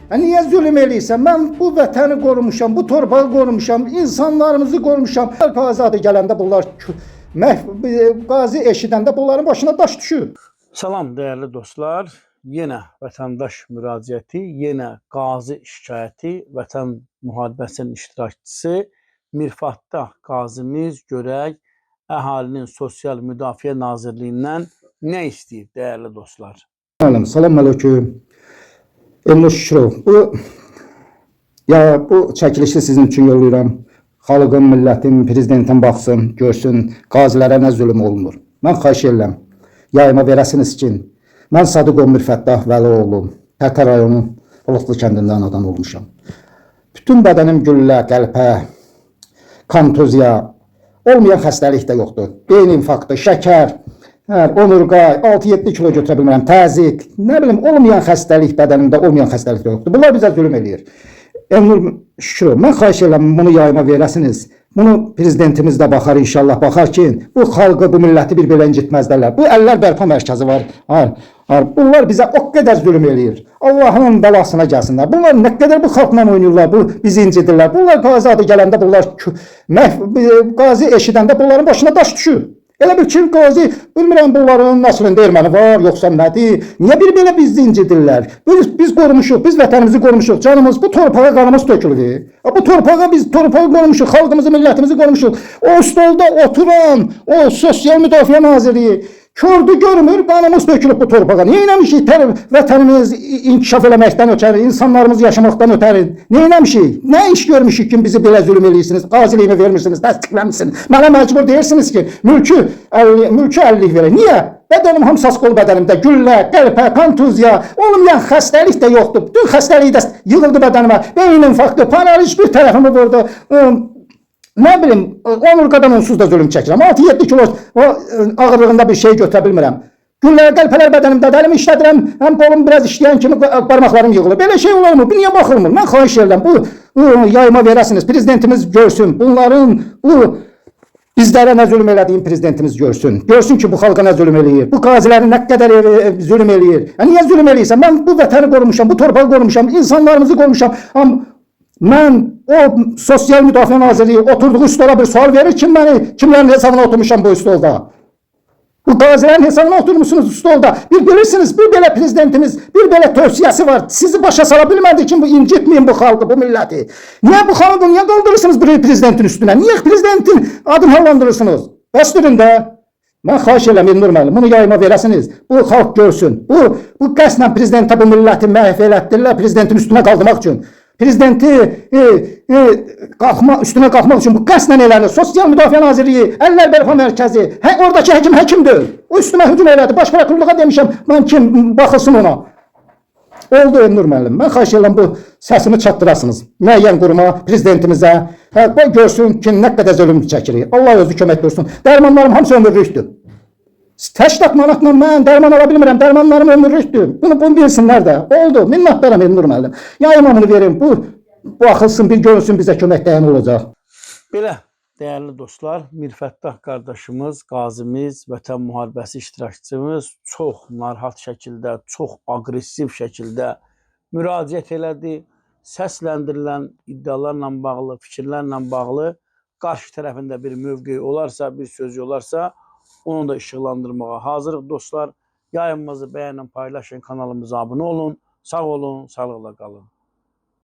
Niyə zülm eləyirsən? Mən bu vətəni qorumuşam, bu torpağı qorumuşam, insanlarımızı qorumuşam. Qazi adı gələndə bunlar qazi eşidəndə bunların başına daş düşür. Salam dəyərli dostlar. Yenə vətəndaş müraciəti, yenə qazi şikayəti, Vətən müharibəsinin iştirakçısı Mirfəttah qazimiz görək Əhalinin Sosial Müdafiə Nazirliyindən nə istəyir dəyərli dostlar? Müəllim, salam aleyküm. Elnur Şükürov, bu çəkilişi sizin üçün yollayıram. Xalqın, millətin, prezidentin baxsın, görsün qazilərə nə zülm olunur. Mən xahiş edirəm, yayıma verəsiniz ki, mən Sadıqov Mirfəttah Vəlioğlu, Tərtər rayonu Poladlı kəndindən anadan olmuşam. Bütün bədənim güllə, qəlpə, kontuziya, olmayan xəstəlik də yoxdur. Beyin infarktı, şəkər, onurqa, 6-7 kilo götürə bilmirəm, təzyiq, nə bilim, olmayan xəstəlik bədənimdə olmayan xəstəlik də yoxdur. Bunlar bizə zülm eləyir. Elnur Şükürov, mən xahiş edirəm bunu yayıma verəsiniz. Bunu prezidentimiz də baxar inşallah, baxar ki, bu xalqı, bu milləti bir belə incitməzlərlər. Bu əllər bərpa mərkəzi var. Bunlar bizə o qədər zülm eləyir. Allahın bəlasına gəlsinlər. Bunlar nə qədər bu xalqla oynayırlar, bu bizi incidirlər. Bunlar qazi adı gələndə bunlar qazi eşidəndə bunların başına daş düşür. Elə bil ki, qazi, bilmirəm bunların nəslində erməni var, yoxsa nədir? Niyə bir belə bizi incidirlər? Biz qorumuşuq, biz vətənimizi qorumuşuq, canımız, bu torpağa qanımız töküldü. Bu torpağa biz torpağı qorumuşuq, xalqımızı, millətimizi qorumuşuq. O stolda oturan, o Sosial Müdafiə Nazirliyi kördü görmür, qanımız tökülüb bu torpağa. Nə eləmişik? Vətənimiz inkişaf eləməkdən ötəri, insanlarımız yaşamaqdan ötəri. Nə eləmişik? Nə iş görmüşük ki, bizi belə zülm eləyirsiniz, qaziliyimi vermirsiniz, təsdiqləmişsiniz. Mənə məcbur deyirsiniz ki, mülkü əllik verək. Niyə? Bədənim hamısı qol bədənimdə, güllə, qəlpə, kontuziya, olmayan xəstəlik də yoxdur. Bütün xəstəlik də yığıldı bədənimə. Beyin infarktı, paraliz bir tərəfimi vurdu. Nə bilim, onurqadan onsuz da zülm çəkirəm. 6-7 kilo o ağırlığında bir şey götürə bilmirəm. Güllər, qəlpələr bədənimdə, əlimi işlədirəm, həm qolum biraz işləyən kimi barmaqlarım yığılır. Belə şey olarmı? Bu niyə baxılmır? Mən xahiş edirəm, bu yayıma verəsiniz. Prezidentimiz görsün. Bunların bu bizlərə nə zülm elədiyini prezidentimiz görsün. Görsün ki, bu xalqa nə zülm eləyir. Bu qaziləri nə qədər zülm eləyir. Niyə zülm eləyirsən? Mən bu vətəni qorumuşam, bu torpağı qorumuşam, insanlarımızı qorumuşam. Amma mən o Sosial Müdafiə Nazirliyi oturduğu stola bir sual verir ki, məni kimlərin hesabına oturmuşam bu stolda? Bu qazilərin hesabına oturmuşsunuz stolda. Bir bilirsiniz, bir belə prezidentimiz, bir belə tövsiyəsi var. Sizi başa sala bilmədi ki, bu incitməyin bu xalqı, bu milləti. Niyə bu xalqı niyə qaldırırsınız bu prezidentin üstünə? Niyə prezidentin adını hallandırırsınız? Bəsdirin də. Mən xahiş edirəm Elnur müəllim, bunu yayıma verəsiniz. Bu xalq görsün. Bu qəsdən prezidentə bu milləti məhv elətdirirlər prezidentin üstünə qaldırmaq üçün. Prezidenti üstünə qalxmaq üçün bu qəsdən elənir. Sosial Müdafiə Nazirliyi, Əllər Bərpa Mərkəzi, oradakı həkim həkimdir. O üstümə hücum elədi. Baş prokurorluğa demişəm, mən kim baxılsın ona. Oldu Elnur müəllim. Mən xahiş edirəm bu səsimi çatdırasınız. Müəyyən quruma, prezidentimizə. Qoy görsün ki, nə qədər zülm çəkirik. Allah özü kömək görsün. Dərmanlarım hamısı ömürlükdür. 80 manatla mən dərman ala bilmirəm. Dərmanlarım ömürlükdür. Bunu bilsinlər də. Oldu. Minnətdaram Elnur müəllim. Yayıma bunu verin. Bu baxılsın, bir görünsün bizə kömək dəyən olacaq. Belə dəyərli dostlar, Mirfəttah qardaşımız, qazimiz, Vətən müharibəsi iştirakçımız çox narahat şəkildə, çox aqressiv şəkildə müraciət elədi. Səsləndirilən iddialarla bağlı, fikirlərlə bağlı qarşı tərəfində bir mövqeyi olarsa, bir sözü olarsa, onu da işıqlandırmağa hazırıq dostlar. Yayımımızı bəyənin, paylaşın, kanalımıza abunə olun. Sağ olun, sağlıqla qalın.